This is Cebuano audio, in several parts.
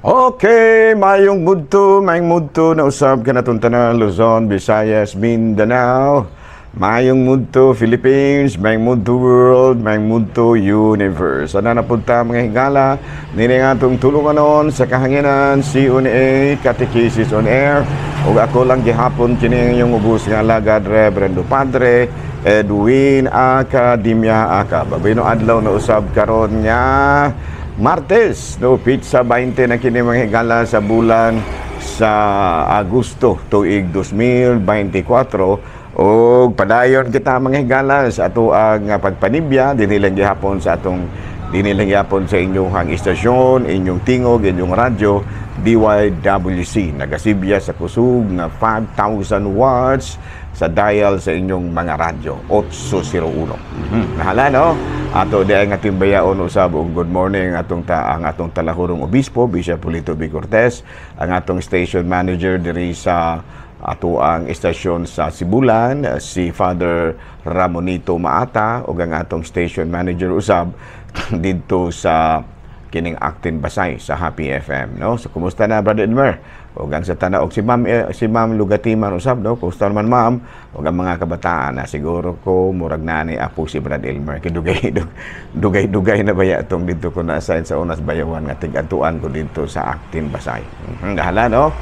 Okay, mayong mudto na usab kanatong tanan, Luzon, Visayas, Mindanao. Mayong mudto Philippines, mayong mudto world, mayong mudto universe. Ana na punta, mga higala, nini nga atong tulunganon sa kahanginan, CONA, Catechesis on Air. Ug ako lang gihapon kini ang inyong ubos nga alagad, Reverendo Padre Edwin Academia Aka. Babino adlaw na usab karon nga Martes, no, petsa 20 na kini, mga higala, sa bulan sa Agosto, tuig 2024, ug padayon kita, mga higala, sa ato ang pagpanibya dinhi lang gihapon sa atong dinhi lang gihapon sa inyong istasyon, inyong tingog, inyong radyo, DYWC, nagasibya sa kusog nga 5,000 watts sa dial sa inyong mga radyo, 801. Nahala, no? Ato di ay nga timbayaon usab og good morning atong ta ang atong talahurong obispo, Bishop Polito B. Cortez, ang atong station manager diri sa ato ang istasyon sa Sibulan, si Father Ramonito Maata, ug ang atong station manager usab didto sa kining Actin Basay sa Happy FM, no? So kumusta na, Brother Edmer? Ug ang sa tana og si Ma'am Lugatiman usab, no? Kumusta naman, Ma'am? Ug ang mga kabataan na siguro ko murag nani apo si Brad Elmer kay dugay dugay dugay na baya atong didto ko na assign sa unas bayawan nga tig-atuan ko didto sa Actin Basay. Gahala, no?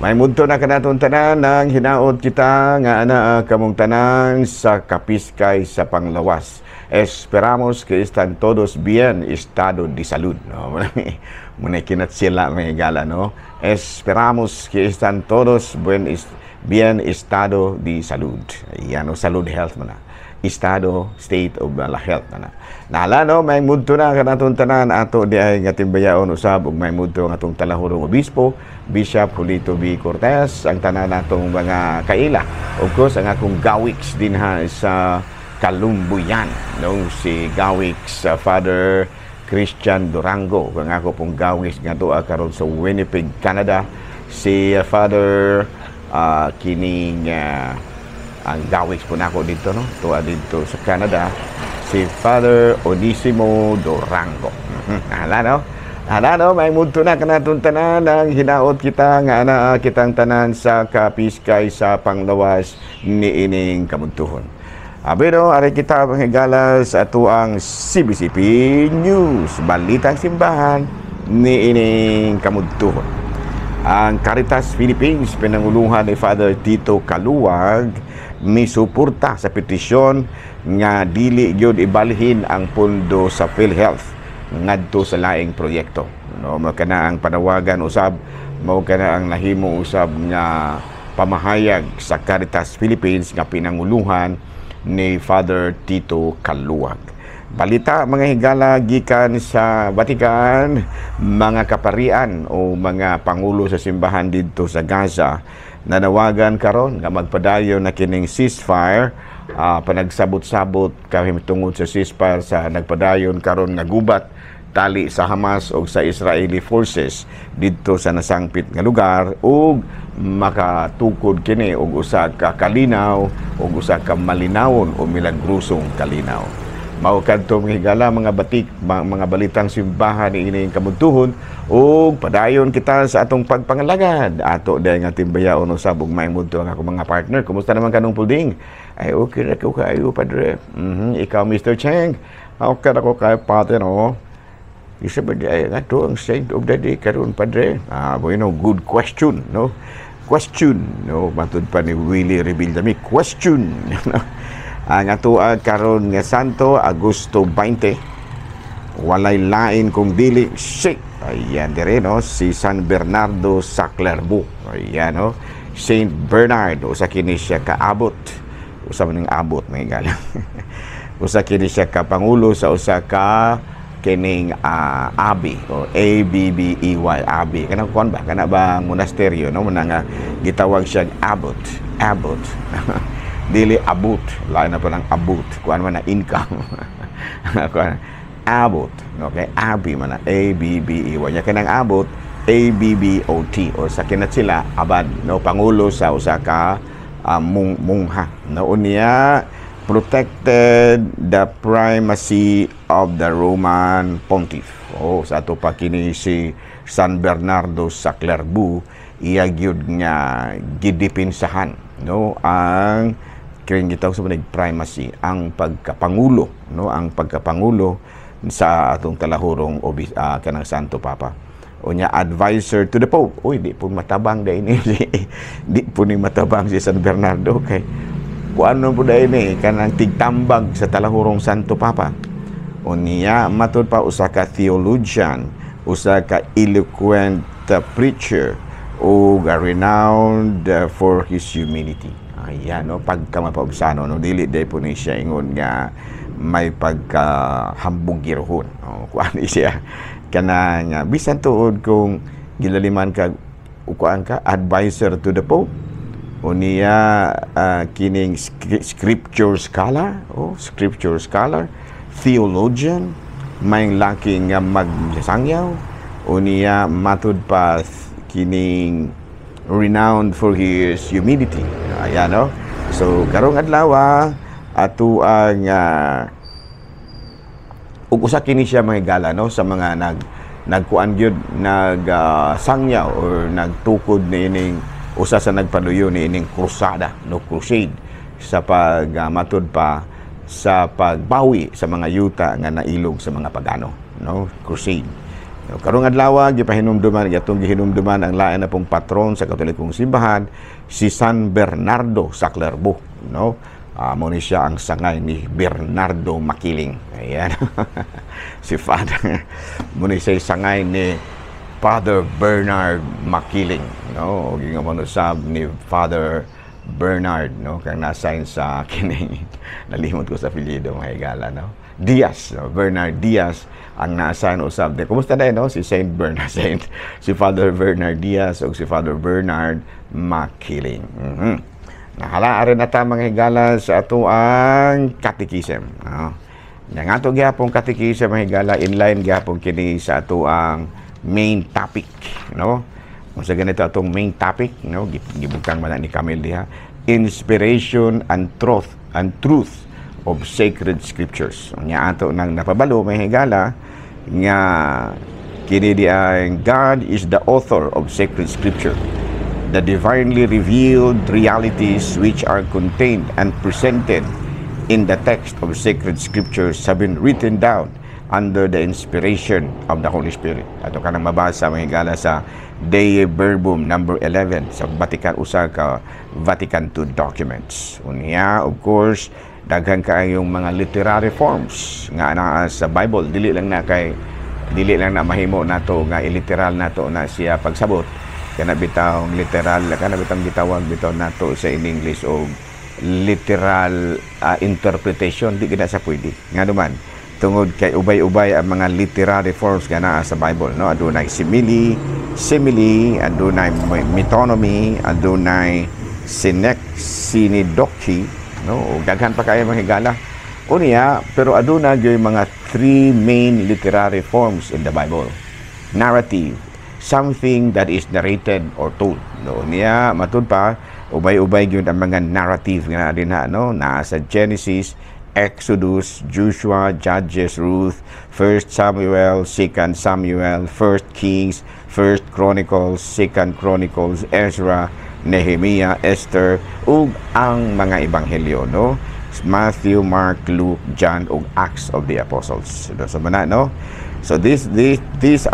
May mudto na kanatong tanan nang hinaot kita nga ana kamong tanan sa kapiskay sa panglawas. Esperamos que están todos bien estado de salud. No? Muna kinat sila, mga higala, no? Esperamos que están todos bien estado de salud. Ayan, o salud, health man na. Estado, state of la health na na. Nahala, no, may mudto na kanatong tanan ato di ay nga timbayaon usab ug may mudto ang atong talahurong obispo, Bishop Julito B. Cortez, ang tanan natong mga kaila. Of course, ang akong gawiks dinha sa Kalumbuyan, no, si Gawiks Father Christian Durango, kung ako pong gawiks nga tuwa karon sa Winnipeg, Canada, si Father kining ang gawiks po nako dito, no, tuwa dito sa Canada, si Father Onisimo Durango. Hala, no? Hala, no, may mudto na kanatong tanan ang hinaot kita nga ana kitang tanan sa kapiskay sa panglawas ni ining kamuntuhon. Abeno, ari kita, mga higala, sa atuang CBCP News, Balitang Simbahan ni ining kamuntuhon. Ang Caritas Philippines, pinanguluhan ni Father Tito Caluag, misuporta sa petisyon nga dili gyud ibalhin ang pondo sa PhilHealth ngadto sa laing proyekto. No, mao kana ang panawagan usab, mao kana ang nahimo usab nga pamahayag sa Caritas Philippines nga pinanguluhan ni Father Tito Caluag. Balita, mga higala, gikan sa Vatican, mga kaparian o mga pangulo sa simbahan didto sa Gaza nanawagan karon nga magpadayon na kining ceasefire, panagsabot-sabot kami tungod sa ceasefire sa nagpadayon karon nga gubat tali sa Hamas o sa Israeli forces didto sa nasangpit nga lugar ug makatukod kini og usa ka kalinaw ug usa ka malinawon o milagrosong kalinaw. Mao kadto, mga higala, mga batik, mga balitang simbahan ni ining kamuntuhon ug padayon kita sa atong pagpangalagad. Ato dahil nga timbayaon usab ug maayong mudto ang akong mga partner. Kumusta naman kanong Pulding? Ay, okay ra ko kayo, Padre. Ikaw, Mr. Cheng? Okay ra ko kayo, Padre, no? Isa ba di ay nga to ang saint of the day karon, Padre? Ah, bueno, good question, no? Question, no? Matud pa ni Willie Revillame, question. Ang atoa karon nga santo, Agosto 20, walay lain kung dili si, ayan dire, no, si San Bernardo sa Clairvaux. Ayan, no, Saint Bernard, usa kini siya kaabot, usa man ning abot, may gala, usa kini siya ka pangulo sa usa ka kining abbey o Abbey, abbey, kanang kuan ba, kana ba monasteryo, no, muna nga gitawag siya abbot, abbot, dili abot, lain na pa ng abot, kuan man na income, kuan abbot, okay, abbey man na, A B B E Y nya kanang abbot, Abbot, o sa kinat sila abad, no, pangulo sa usa ka mungha, no, unya. Protected the primacy of the Roman Pontiff. Oh, sa ato pa kini si San Bernardo sa Clairvaux, iya gyud nga gidipinsahan, no, ang kining gitawag sa mga primacy, ang pagkapangulo, no, ang pagkapangulo sa atong talahurong kanang Santo Papa. Unya, advisor to the Pope. Uy, di po matabang dahil ni di po ni matabang si San Bernardo kay kuan po dahil ni kanang tigtambag sa talahurong Santo Papa. Unya, matud pa, usa ka theologian, usa ka eloquent preacher ug renowned for his humility. Ayan, no, pagka mapaubsano, no, dili day po ni siya ingon nga may pagkahambugirhon. No, kuan siya kanang bisan tuod kung gilaliman ka, kuan ka, advisor to the Pope, unya kining scripture scholar, oh, scripture scholar, theologian, may laki nga magsangyaw. Unya, matud pa, kining renowned for his humility. Ayan, no? So karong adlaw, ato ang ug usa kini siya, mga higala, no, sa mga nagkuan gyud, nag sangyaw or nagtukod niining usa sa nagpaluyo niining krusada, no, crusade sa pag matud pa sa pagbawi sa mga yuta nga nailog sa mga pagano, no, crusade. No, karong adlaw, gipahinumduman, atong gihinumduman ang lain na pong patron sa Katolikong Simbahan, si San Bernardo sa Clairvaux, no? Mo ni siya ang sangay ni Bernardo Makiling. Ayan. Si Father, mo ni siya sangay ni Father Bernard Makiling, no? Ug ingon man usab ni Father Bernard, no, kang nasign sa kining, nalimot ko sa apelyido, mga higala, no, Diaz, no? Bernard Diaz ang na-assign usab. De, kumusta na, no, si Saint Bernard, Saint si Father Bernard Diaz o si Father Bernard Makiling. Nahala rin na ta, mga higala, sa ato ang catechism, no? Nya nga ato gyapon catechism, mga higala, inline gyapon kini sa ato ang main topic, no? Kung sa ganito atong main topic, no, gibutang man na ni Camille diha, inspiration and truth of sacred scriptures. Nya ato nang napabalo, mga higala, nga kini di ang God is the author of sacred scripture. The divinely revealed realities which are contained and presented in the text of sacred scriptures have been written down under the inspiration of the Holy Spirit. Ato ka nang mabasa, mga higala, sa Dei Verbum number 11 sa Vatican, usa ka Vatican II documents. Unya, of course, daghan kaayong mga literary forms nga naa sa Bible. Dili lang na mahimo nato nga iliteral nato na siya pagsabot. Kana bitawng literal, kana bitawng gitawag bitaw nato sa in English og literal interpretation, di gina sa pwede. Nga naman, tungod kay ubay-ubay ang mga literary forms nga naa sa Bible, no? Adunay simile, adunay metonymy, adunay synecdoche, no? Ug daghan pa kayo, mga higala. Unya, pero aduna gyud mga three main literary forms in the Bible. Narrative, something that is narrated or told, no? Niya matud pa, ubay-ubay gyud ang mga narrative nga naa dinha, no? Naa sa Genesis, Exodus, Joshua, Judges, Ruth, First Samuel, Second Samuel, First Kings, First Chronicles, Second Chronicles, Ezra, Nehemiah, Esther, ug ang mga ebanghelyo, no? Matthew, Mark, Luke, John, ug Acts of the Apostles. So, mana, no? So these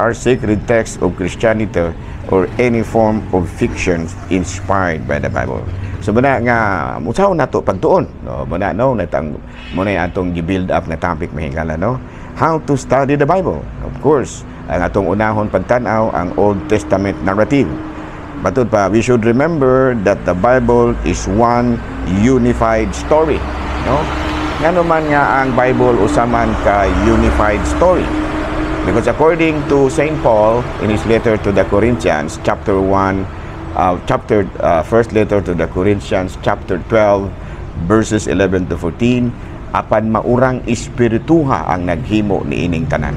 are sacred texts of Christianity or any form of fiction inspired by the Bible. So muna nga unsaon nato pagtuon, no? Muna, no, natang muna atong gi-build up na topic, mahigala, no? How to study the Bible. Of course, ang atong unahon pagtan-aw, ang Old Testament narrative. Matud pa, we should remember that the Bible is one unified story, no? Ngano man nga ang Bible usa man ka unified story? Because according to St. Paul in his letter to the Corinthians, chapter 1, chapter first letter to the Corinthians, chapter 12, verses 11 to 14, apan maurang espirituha ang naghimo niining tanan.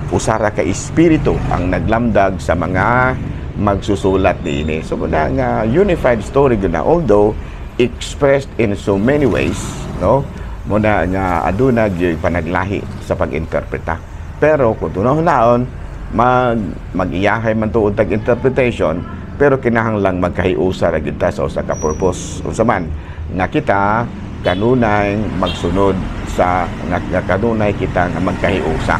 Usa ra ka espiritu ang naglamdag sa mga magsusulat niini. So muna nga unified story gyud na, although expressed in so many ways, no? Muna nga aduna gyud panaglahi sa pag-interpreta. Pero kung tunahon mag-iyahay man tuod tag interpretation, pero kinahanglang magkahiusa ra gyud ta sa usa ka purpose. Unsa man nga kita kanunay magsunod sa nga kanunay kita nga magkahiusa.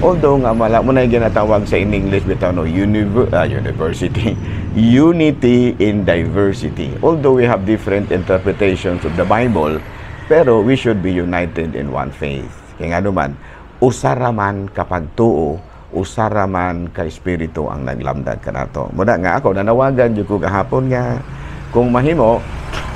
Although nga wala mo na ginatawag sa in English bitaw, no, university, unity in diversity. Although we have different interpretations of the Bible, pero we should be united in one faith. Kaya nga naman, usa ra man ka pagtuo, usa ra man ka espiritu ang naglamdag kanato. Muna nga ako nanawagan jud ko gahapon nga kung mahimo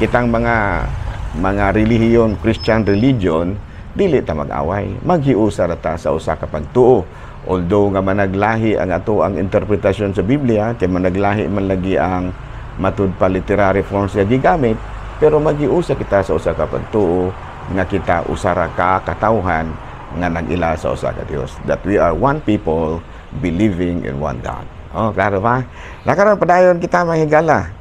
kitang mga relihiyon, Christian religion, dili ta mag-away. Maghiusa ra ta sa usa ka pagtuo. Although nga managlahi ang ato ang interpretasyon sa Biblia, kay managlahi man lagi ang matud pa literary forms nga gigamit, pero maghiusa kita sa usa ka pagtuo nga kita usa ra ka katawhan nga nag-ila sa usa ka Dios. That we are one people believing in one God. Oh, klaro ba? Nakaron padayon kita, mga higala.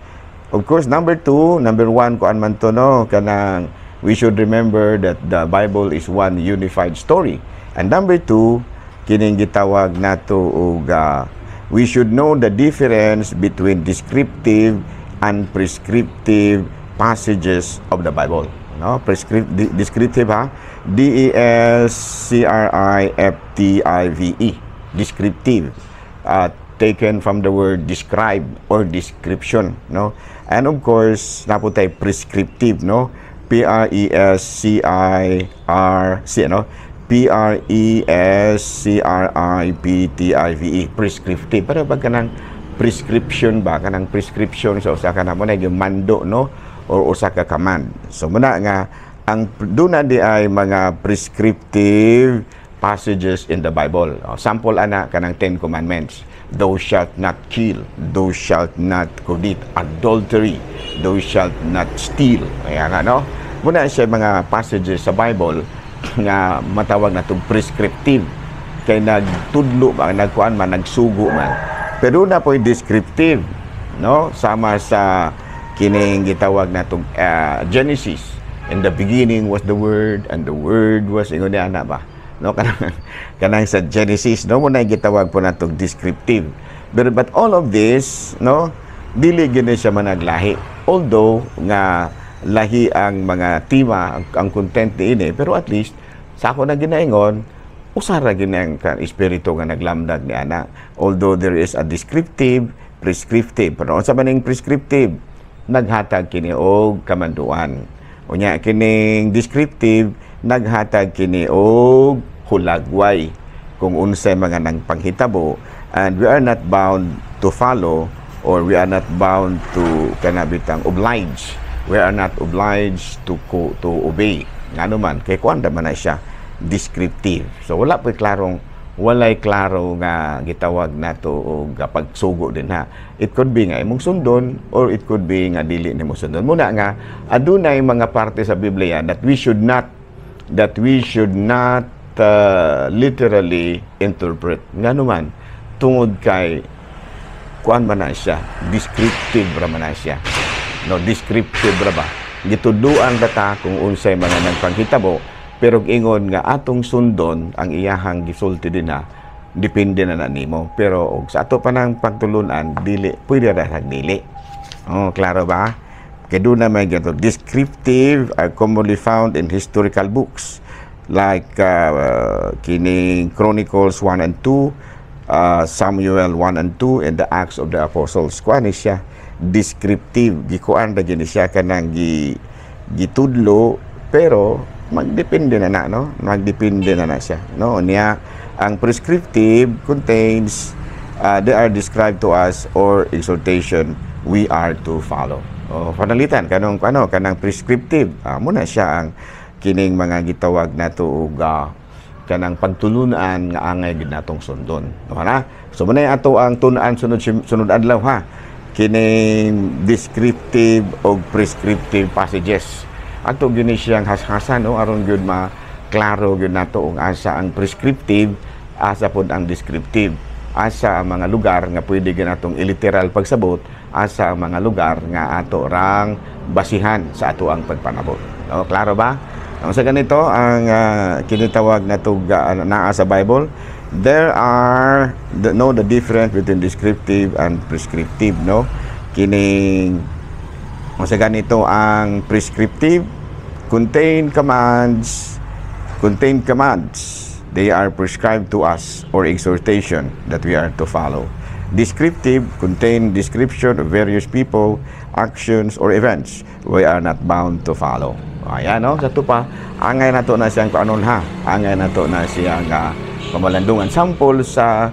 Of course, number two, number one, kuan man to, no, kanang we should remember that the Bible is one unified story. And number two, kining gitawag nato og we should know the difference between descriptive and prescriptive passages of the Bible. No, descriptive ha. D E S C R I F T I V E. Descriptive. Taken from the word "describe" or "description", no? And of course, naa pod tay prescriptive, no? P R E S C I R C, no? P R E S C R I P T I V E, prescriptive. Pero pag kanang prescription ba, kanang prescription sa usa ka na mo na yung mando, no, or usa ka command. So muna nga ang duna di ay mga prescriptive passages in the Bible. Oh, sample ana, kanang Ten Commandments. Thou shalt not kill, thou shalt not commit adultery, thou shalt not steal. Ayan, ano? Muna siya mga passages sa Bible nga matawag na itong prescriptive. Kay nagtudlo ba, nagkuan man, nagsugo man. Pero na po descriptive, no? Sama sa kining gitawag na itong Genesis. "In the beginning was the Word, and the Word was," ingon niya ana ba? No, kanang sa Genesis, no, mo na gitawag po natong descriptive. But all of this, no, dili gini siya managlahi. Although nga lahi ang mga tema, ang content niini, pero at least sa ako na ginaingon, usa ra gini ang espiritu nga naglamdag ni ana. Although there is a descriptive, prescriptive. Pero unsa man ning prescriptive? Naghatag kini og kamanduan. Unya kining descriptive, naghatag kini og hulagway kung unsay mga nang panghitabo, and we are not bound to follow or we are not bound to kana bitang oblige. We are not obliged to obey, ngano man kay kuan man na siya, descriptive. So wala po'y klarong, walay klaro nga gitawag nato og pagsugo din ha. It could be nga imong sundon or it could be nga dili nimo sundon. Muna nga adunay mga parte sa Biblia that we should not literally interpret, ngano man tungod kay kuan man na siya, descriptive ra man na siya, no? Descriptive ra ba, gitudluan ra ta kung unsay mga nagpanghitabo, pero ingon nga atong sundon ang iyahang gisulti din ha, depende na na nimo. Pero og sa ato pa nang pagtulunan, dili pwede ra tag dili. Oh, klaro ba? Kay doon na may ganito. Descriptive are commonly found in historical books like kining Chronicles 1 and 2, Samuel 1 and 2, and the Acts of the Apostles. Kuan ni siya, descriptive. Gikuan ra gini siya, kanang gitudlo, pero magdepende na na, no? Magdepende na na siya, no? Niya, ang prescriptive contains, they are described to us or exhortation we are to follow. Oh, panalitan kanong ano, kanang prescriptive. Muna siya ang kining mga gitawag nato og kanang pagtulunan nga angay gid natong sundon. No na? So muna ato ang tun-an sunod sunod adlaw ha. Kining descriptive o prescriptive passages. Ato gini siyang hashasan, no, aron gyud ma klaro gyud nato kung asa ang prescriptive, asa pod ang descriptive. Asa ang mga lugar nga pwede gyud natong iliteral pagsabot, asa ang mga lugar nga ato rang basihan sa ato ang pagpanabot. No, klaro ba? Ang sa ganito ang kinitawag na naa sa Bible, there are the, know the difference between descriptive and prescriptive, no? Kining ang sa ganito ang prescriptive contain commands, contain commands. They are prescribed to us or exhortation that we are to follow. Descriptive contain description of various people, actions, or events we are not bound to follow. Ayan, no? Sa pa, angay na to na siyang kuanon ha. Angay na to na siyang pamalandungan. Sample sa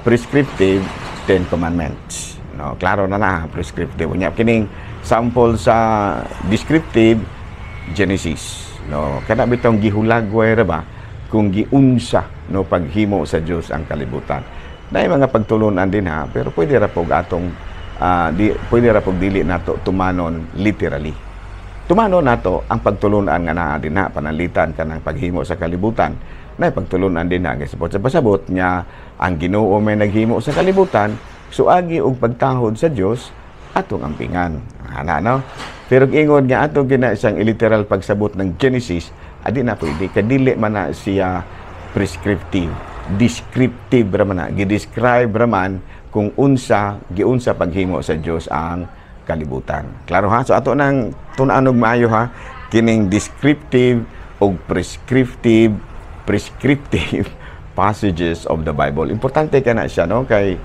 prescriptive, Ten Commandments. No, klaro na na, prescriptive. Unya, kining sample sa descriptive, Genesis. No, kana bitong gihulagway ra ba kung giunsa, no, paghimo sa Dios ang kalibutan. Naay mga pagtulunan din ha, pero pwede ra pog atong di, pwede ra pog dili nato tumanon literally. Tumanon nato ang pagtulunan nga naa din ha, pananglitan kanang paghimo sa kalibutan. Naay pagtulunan din ha, sa pasabot nga ang Ginoo may naghimo sa kalibutan, so agi og pagtahod sa Dios atong ampingan. Ana, no? Pero ingon nga ato gina isang literal pagsabot ng Genesis, adi na pwede kadili man na siya prescriptive. Descriptive ra man na, gi-describe ra man kung unsa giunsa paghimo sa Dios ang kalibutan. Klaro ha? So ato nang tun-an og maayo ha, kining descriptive og prescriptive prescriptive passages of the Bible. Importante ka na siya, no, kay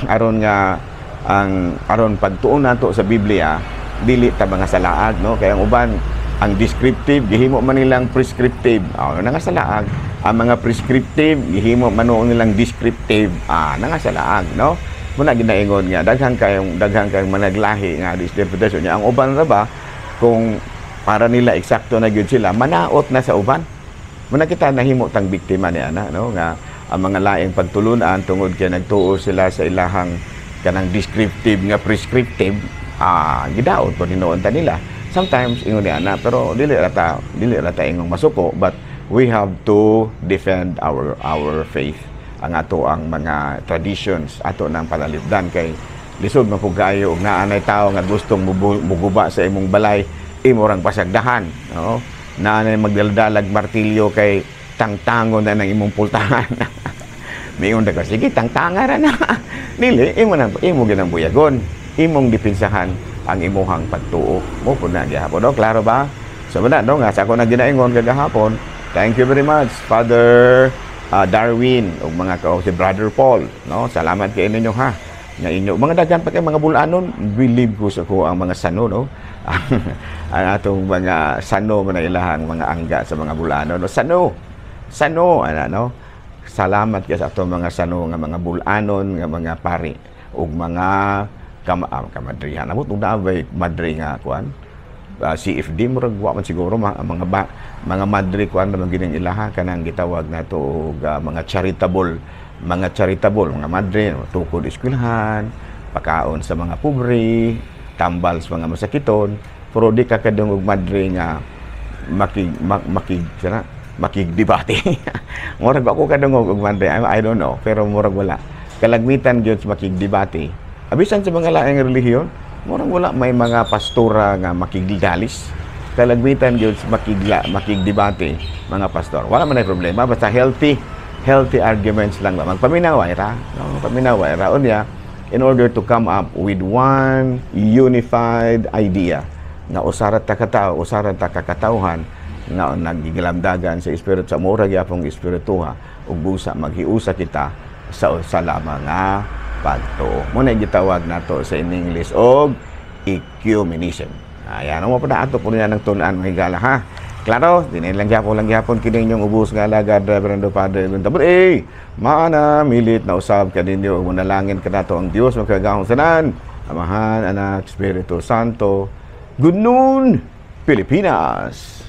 aron nga ang aron pagtuon nato sa Biblia dili ta mga salaag, no, kay ang uban, ang descriptive gihimo man nilang prescriptive, oh, nangasalaag. Ang mga prescriptive gihimo man noon nilang descriptive, nangasalaag, no? Muna ginaingon nga daghan kayong managlahi nga interpretasyon niya. Ang uban ra ba, kung para nila eksakto na gyud sila, manaot na sa uban. Muna kita nahimo tang biktima ni ana, no, nga ang mga laing pagtulunan tungod kay nagtuo sila sa ilahang kanang descriptive nga prescriptive, gidaot po ninuon ta nila sometimes ingon ni ana. Pero dili ra ta ingong masuko, but we have to defend our faith, ang ato ang mga traditions, ato nang panalipdan, kay lisod man pud kaayo og naa nay tawo nga gustong muguba sa imong balay, imo rang pasagdahan, no? Naa nay magdaldalag martilyo, kay tangtangon na ng imong pultahan, miingon ka, "Sige, tangtanga ra na." Dili, imo na imo ginang buyagon, imong depensahan ang imuhang pagtuo mo pud na gihapon, no? Klaro ba? So wala, no, nga sa ako na ginaingon kagahapon. Thank you very much, Father Darwin ug mga ka si Brother Paul, no? Salamat kay ninyo ha, nga inyo mga daghan pa kay mga bulanon. Believe ko sa ko ang mga sano, no? Ang atong mga sano man ang ilahang mga angga sa mga bulanon, no? Sano, sano ana, no? Salamat kay sa atong mga sano nga mga bulanon nga mga pari ug mga kamadrihan. Amot ug naa bay madre nga kuan, CFD? Murag wa man siguro. Mga ba, mga madre kuan naman gining ilaha kanang gitawag nato og mga charitable mga madre, no? Tukod eskwelahan, pakaon sa mga pobre, tambal sa mga masakiton. Pero di ka kadungog madre nga makig mak, makig sana makigdebate. Murag ako kadungog og madre, I don't know, pero murag wala. Kalagmitan gyud sa makigdebate. Abisan sa mga laing relihiyon, murag wala may mga pastora nga makigdalis. Kalagmitan gyud sa makigdebate mga pastor. Wala man ay problema basta healthy healthy arguments lang ba. Magpaminaway ra, no? Magpaminaway ra unya in order to come up with one unified idea nga usara ta katao, usara ta kakatawhan nga nagigilamdagan sa espiritu sa mura gyapong espirituha ug busa maghiusa kita sa usa lamang nga pagtuo. Mo na gitawag nato sa in English og ecumenism. Ayan, mo pa na ato po niya ng tun-an, mga higala ha. Klaro, dinhin lang gyapon kini inyong ubos nga alagad, Reverendo Padre Edwin Tabor. Eh, maana milit na usab kaninyo ug manalangin kanato ang Dios makagagahom tanan. Amahan, Anak, Espiritu Santo. Good noon, Pilipinas.